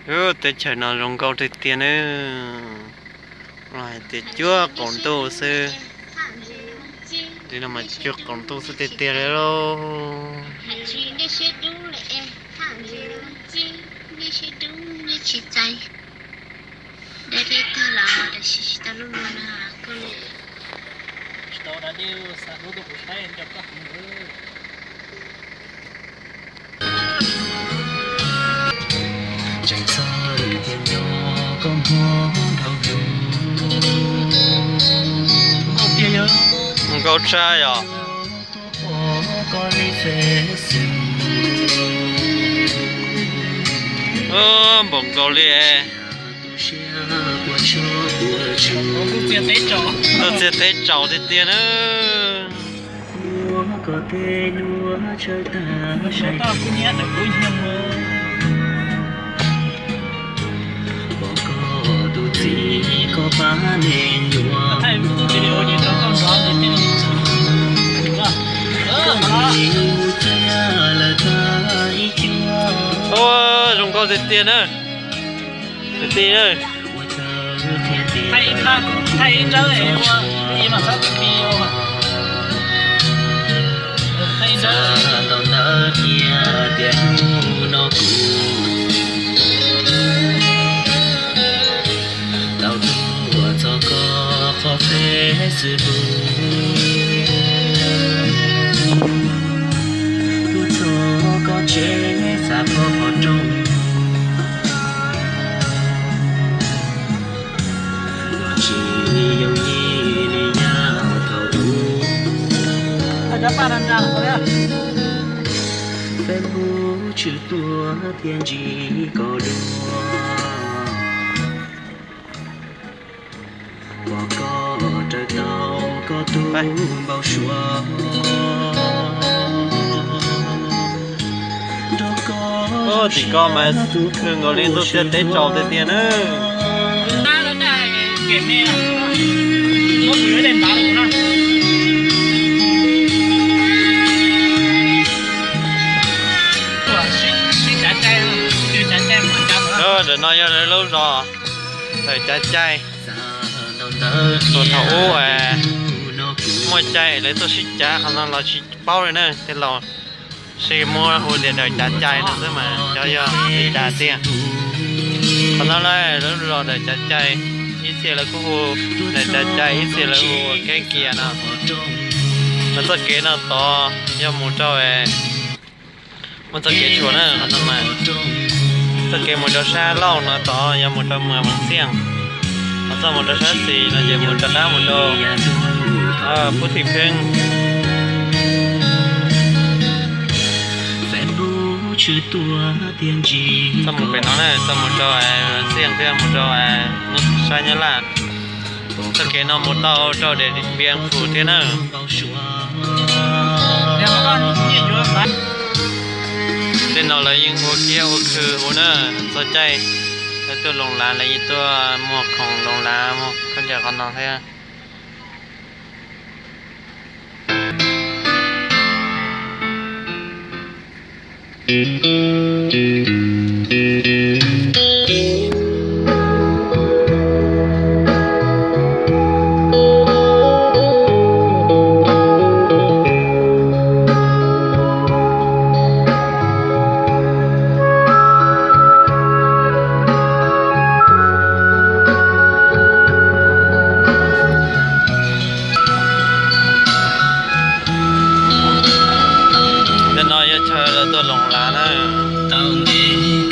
Teb chaws no zoo nkauj tiag tiag nawb. Los hais tias cuaj qaum ntuj xwb. Li no mas cuaj qaum ntuj xwb tiag tiag li lauj. Nkauj tshaj yom. Npaum nkaus li tuaj txiag teb tsaus tiag tiag na. Ua, zoo nkauj tiag tiag na. Kwv tij na. Tau tuaj txog koj qhov Facebook, tuaj txog koj tsev xa koj qhov rooj, tsis yooj yim li yav thaum ub. Facebook tshwm tuaj thiab ntsib koj dua. Pom koj raws tau koj tus npau suav. Tim ko mas zoo nkaus li ntuj txiag teb tsaus tiag tiag na. Ntawm no yog lawv lub zos Dawm Cav Cai. Thaum ub muaj cai lawv tuaj sib cav qhov no los tsis paub li na, tej laus sib muab hu tias Dawm Cav Cai no xwb mas cov yog li cas tiag. Qhov no lawv lub zos Dawm Cav Cai, ib txhia lawv kuj hu Dawm Cav Cai, ib txhia lawv hu ua Kev Kias no. Mas txoj kev no tod yog mus rau, muaj txoj kev tshuam na, qhov no mas txoj kev mus rau sab laug no tod yog mus rau Muas Moos Xiaj, ho txoj mus rau sab xis no ces mus rov qab mus rau Pub Thim Pheeb. Txoj mus pem no na, txoj mus rau Xiaj thiab mus rau sab Nyab Laj. Txoj kev no mus tau rau Dej Npias Fus thiab na. Tej no lawv yeej ua kiab ua khw hu na, txog caij lawv tuaj loos lav, lawv yeej tuaj muag khoom loos lav, muag khaub ncaws qhov no thiab. Tej no yog chaw lawv tuaj loos lav na. Tau ntev